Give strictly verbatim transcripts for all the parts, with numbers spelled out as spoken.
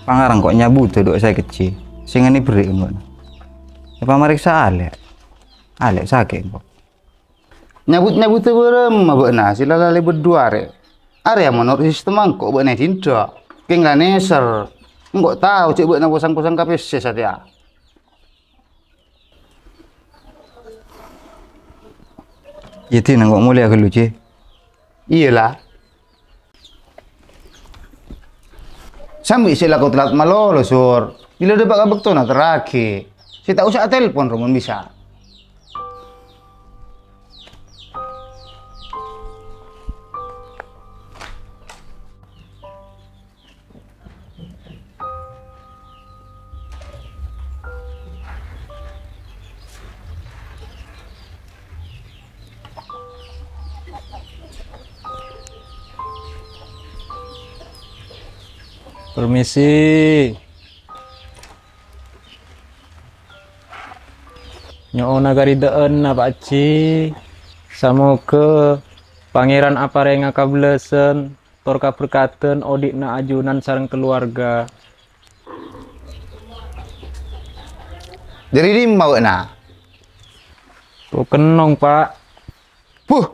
Pangarang kok nyabut dua saya kecil. Sing ini beri enggak? Apa mariksa alek? Alek sakit kok. Nyabut-nyabut bârâmma bâ'na sè la lalè bâdua arè. Arè mon noro' sistem engko' bâ'na è dinna'. Kèng la nèser. Engko' tao cè' bâ'na posang-posang ka pèssè satèya. Iyâ, Din, engko' molèya ghâllu, Ji. Iyâ, la. Sambi sè lako telat malolo, Sur. Bilâ dâpa' ka bâktona terraghi. Sè ta' osa atelpon ro mon bisa. Permisi. Nyo'ona karidhâ'ânna, Pak Haji. Samoghâ Pangèran aparènga kabellâsân tor kaberkadhân odi'na ajunan sareng kaluwarga. Dâri dimma bâ'na? Tokennong, Pak. Buh!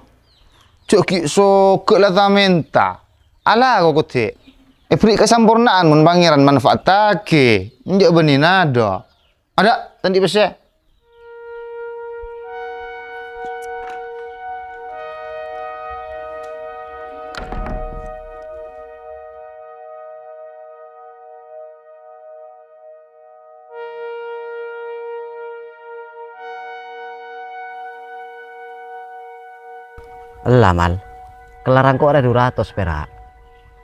Jhâ' ghi' soghâ la ta-mènta. Alako kodhi'. Èberri' kasamporna'an mon Pangèran manfaattaghi. Enjâ' bânnè nadhâ. Adâ', ta' andi' pèssè. Ella, Mal. Kellar engko' rè du ratos pèra'.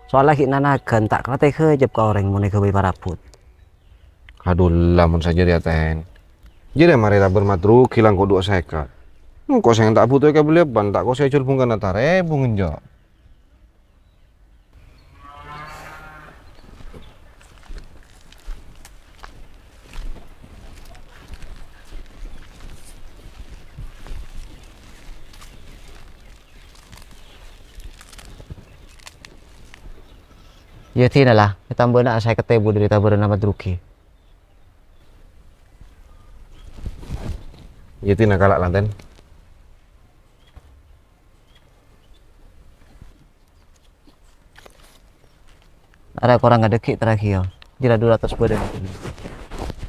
Soalla ghi' nanagan ta' kala tega jhâp ka orèng mon èghâbây parabut. Adhu, ella mon sajârèya, Ten. Jârèya marè tabâr madrugi la engko' du sèket. Engko' sè ta' bhuto èkabellè bân ta' kosè jhâl bhungkana tarèbu ngenjâ'. Iyâ, dinala, ètambâna sèket èbu dâri tabârânna madrugi. Iyâ, dina kala' la, Ten. Arèya korang ngadheggi' terraghi, yâ. Jârèya du ratos bâdâ.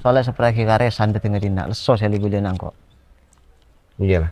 Soalla saperraghi karè sandhet ngadinna, lesso sè li-bâlina engko'. Iyâ, la.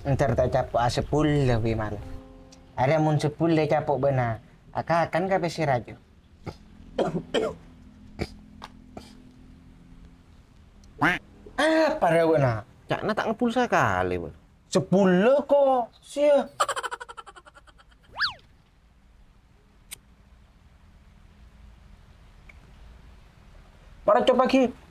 Entar ta' capo'a sapolo bi' mal. Arèya mon sapolo capo' bâ'na, akakan ka pèssè rajâ. Apa rèya bâ'na? Ca'na ta' ngebbhul sakalè, bâ'na. Sapolo ko, sèya. Para copaghi.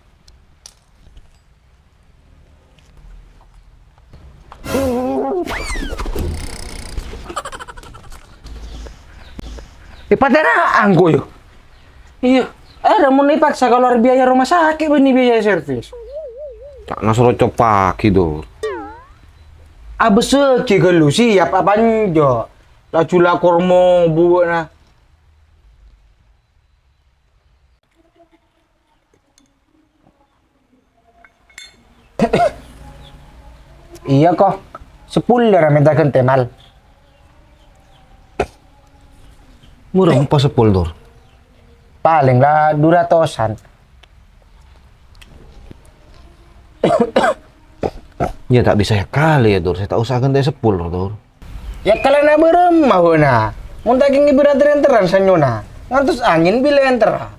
Èpatara'an ko, yâ? Iyâ. Eh, mon èpaksa kalowar biaya rumah sakit, bânnè biaya servis. Ca'na soro copaghi, Dur. Abessaghi ghâllu, siap apa enjâ'? Laju la kormo buwâna. Iyâ, ko. Sapolo ra mènta ghântè, Mal. Mora empa' seppol, Dur? Palèng la du ratosan. Iyâ, ta' bisa sakalè, yâ, Dur. Sè ta' osa ghântè seppol, Dur. Yâ, kalèna bârâmma, bâ'na. Mon ta' kèng ibarat rènterran sanyona, ngantos angèn bilâ ènterra.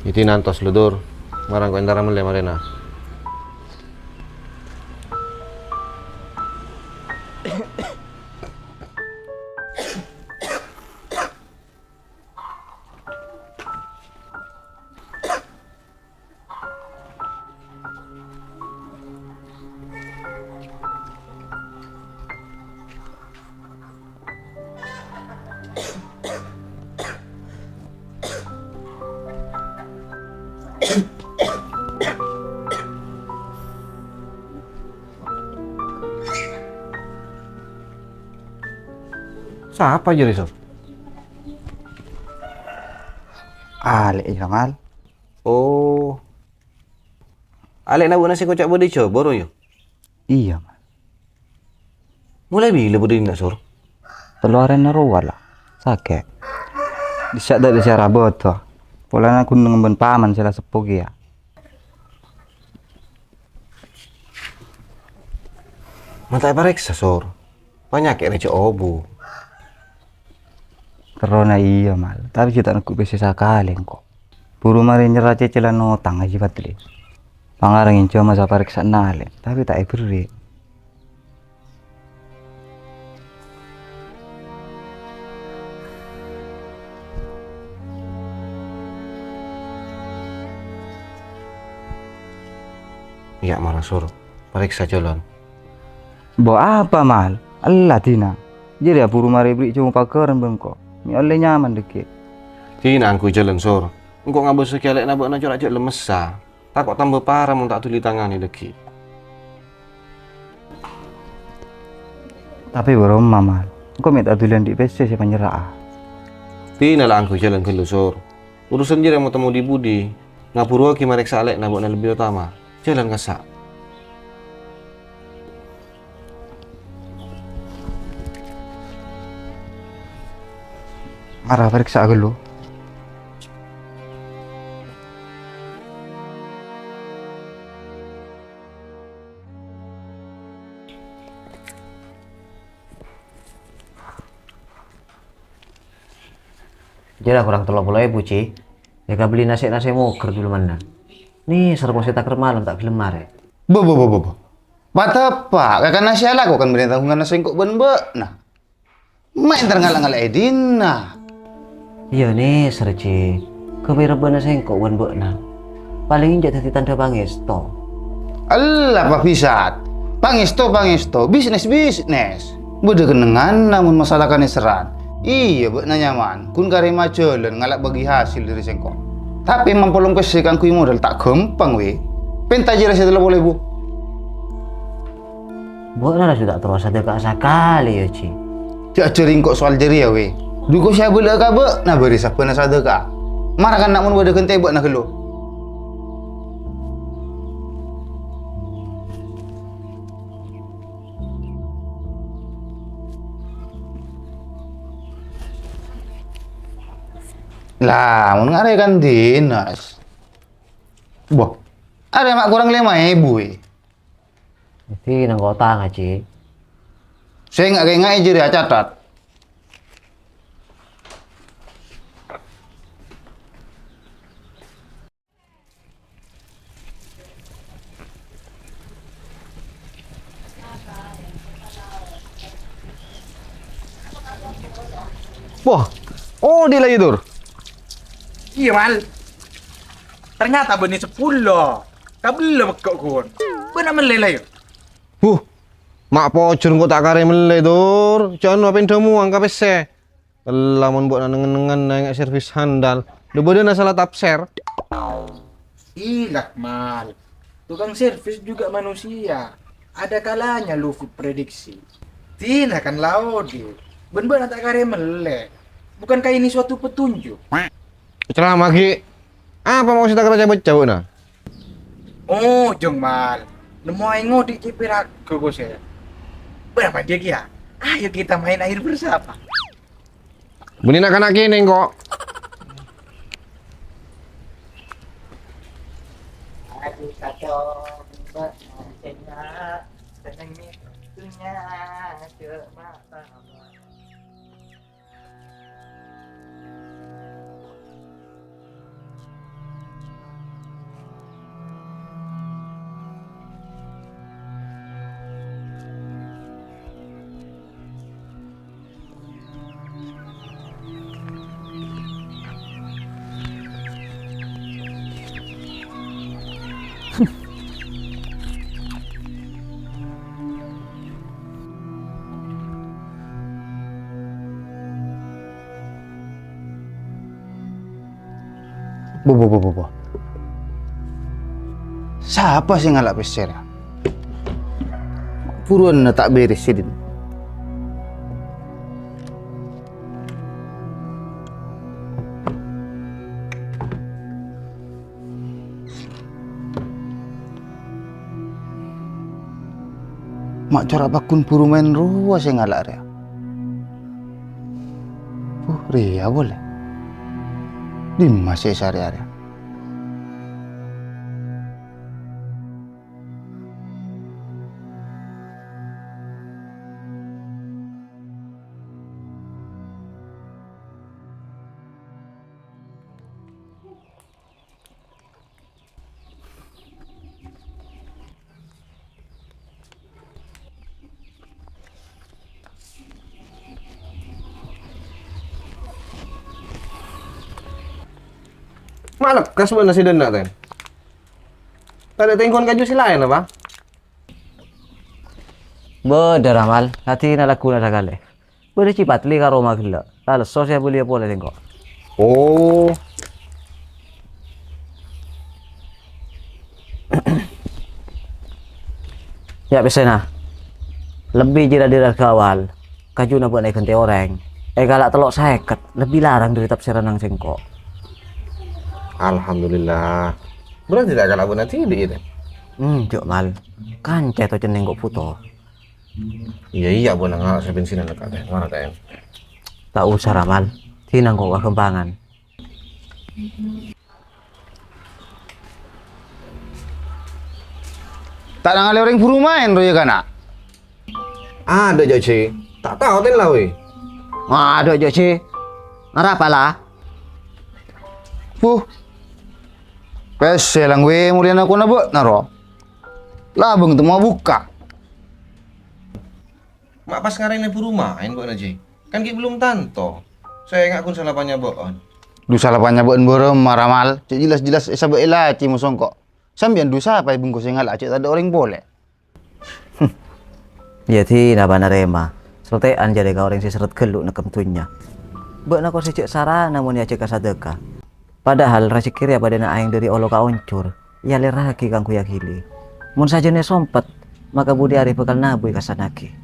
Iyâ, nantos, Dur. Mara engko' ènterra mellè marèna. Sapa jârèya, Sor? Alè', iyâ, Mal. Oh. Alè'na bâ'na sè koca' bâdâ è Jhâbâ, ro, yâ? Iyâ, Mal. Molaè bilâ bâdâ dinna', Sor? Tello arèna rowa la. Sakè'. Dissa' ta' dissa' rabâdhâ. Polana ghun neng bân paman sè la seppo kèya. Ma' ta' èparèksa, Sor? Panyakè' rèya jhâ' obu. Terrona iyâ, Mal. Tapè jhâ' ta' neggu' pèssè sakalè engko'. Buru marè nyerra cècèllan otang, Haji Fadli. Pangareng ènjhâma saparèksa'anna alè', tapè ta' èberri'. Iyâ, mara, Sor. Parèksa jhâlân. Bo apa, Mal? Ella dina. Jârèya buru marè èberri' jhung pagârân bi' engko'. Mè' ollè nyaman dhâggi'. Dina angghuy jhâlân, Sor. Engko' ngabâssaghi alè'na bâ'na cora' jhâ' lemmessa. Tako' tamba para mon ta' duli tanganè dhâggi'. Tapè bârâmma, Mal. Engko' mè' ta' duli andi' pèssè sè panyerra'a. Dina la angghuy jhâlân ghâllu, Sor. Urusan jârèya mon temmo dhi-budhi, ngaburuwaghi marèksa alè'na bâ'na lebbi otama. Jhâlân kassa'. Mara parèksa'a ghâllu. Jârèya korang tello polo èbu, Ci. Èkabelli nasè'-nasè' mogher dhuli manna. Nèser pon sè takèr malem ta' ghellem marè. Bo, bo, bo, bo, bo. Pateppa', kakana sè alako kan marè tangghunganna sèngko' bân bâ'na. Ma' entar ngala'-ngala' è dinna. Iyâ, nèser, Ci. Ghâbây rebbhâna sèngko' bân bâ'na. Palèng enjâ' dhâddhi tandhâ pangèsto. Ella, pabisat. Pangèsto, pangèsto. Bisnis, bisnis. Bâdâ kennengnganna mon masalah kanèserran. Iyâ, bâ'na nyaman. Ghun karè majhâlân ngala' bâgi hasil dhâri sèngko'. Tapè mampolong pèssè kaangghuy modal ta' ghâmpang, wè. Pènta jârèya sè tello polo èbu. Bâ'na la jhâ' ta' terro sadhâka'a sakalè, yâ, Ci. Jhâ' ajhâri engko' sowal jârèya, wè. Dhu engko' sè abâlâ'â ka bâ'na bâri' sabbhânna sadhâka'a. Mara kan na' mon bâdâ ghântè bâ'na ghâllu. La, mon ngarè kan dinas. Boh, arè ma' korang lèma èbu, è. Dhâddhi nangko' otang, Ci. Sè nga'-kènga'è jârèya acatat. Wah, odi' la, yâ, Dur? Iyâ, Mal. Ternyata bânnè sapolo. Kabellâ pegghâ', Gun. Bâ'na mellè la, yâ? Huh, ma' pojhur engko' ta' karè mellè, Dur. Jhâ' napa pèndhâ moang ka pèssè. Ella mon bâ'na neng-ennengan nèng servis handal. Dhu bâdâna sala tafsir. Ilah, Mal. Tukang servis juga manusia. Ada kalanya luput prediksi. Dina kan la odi'. Bân bâ'na ta' karè mellè. Bukankah ini suatu petunjuk? Ceramah, Gi. Apa mau sè ta' kèra ca-bâca bâ'na? Oh, jhâng, Mal. Nemmo aèng odi' cè' pèra' ghâ kosè. Bârâmma dhiyâ kèya? Ayo kita main air bersama. Bânnè na'-kana' kènè, engko'. Aduh, kacau, Mbak, seneng, seneng itunya, cuma tambah. Bo, bo, bo, bo, bo. Sapa sè ngala' pèssè rèya? Buruwânna ta' bherres sè dinna'. Ma' cora' paggun buru maèn rowa sè ngala' rèya. Uh, rèya polè. Dimma sè èsarèya rèya? Ma' lekkas bâ'na sè dânna', Ten? Tadâ' tèngkon kaju sè laèn, apa? Bâdâ, Ramal. Latèna lagghuna sakalè. Bâdâ Cipatli ka roma ghellâ'. La lesso sè abâliyâ polè sèngko'. Oh. Ya', pèssèna. Lebbi jârèya dâri arghâ awal. Kajuna bâ'na èghântè orèng. Èkala' tello' sèket. Lebbi larang dâri tapsèranna sèngko'. Alhamdulillah. Berarti ta' èkala' bâ'na dhibi', yâ, Ten? Enjâ', Mal. Kanca ètocèn sèngko' bhuto. Iyâ, iyâ, bâ'na ngala' sè bensinan ka, Ten. Mara, Ten. Ta' osa, Ramal. Dinah engko' kaghâmpangan. Ta' nangalè orèng buru maèn, rowa, yâ, kana'? Adâ', Jâ' Jhi. Ta' tao, Ten, la, wè. Adâ', Jâ' Jhi. Arapa, la? Buh. Pèssè, lang, wè, molèna kona bâ'na, ro. Labâng temmo bukka'. Ma' pas ngarèna buru maèn bâ'na, Jhi? Kan ghi' bellum tanto. Sènga' ghun sala panyabâ'ân. Dhu sala panyabâ'ân bârâmma, Ramal? Cè' jelas-jelas èsabâ'è lacè mosongko'. Sampèyan dhu sapa è bungkos sè ngala' cè' tadâ' orèng polè? Yâ, dinah bâ'na narèma. Sartè'an jârèya ka orèng sè sèrrèt ghâllu nèkkem dhunnya. Bâ'na kor sè jhâ' sarana mon èajhâk ka sadâka. Padahal rajhekkè rèya padâna aèng dâri olo ka onjhur, èalèrraghi kaangghuy aghili. Mon sajân èsompet, maka budi arè bhâkal nabu èkassannaghi.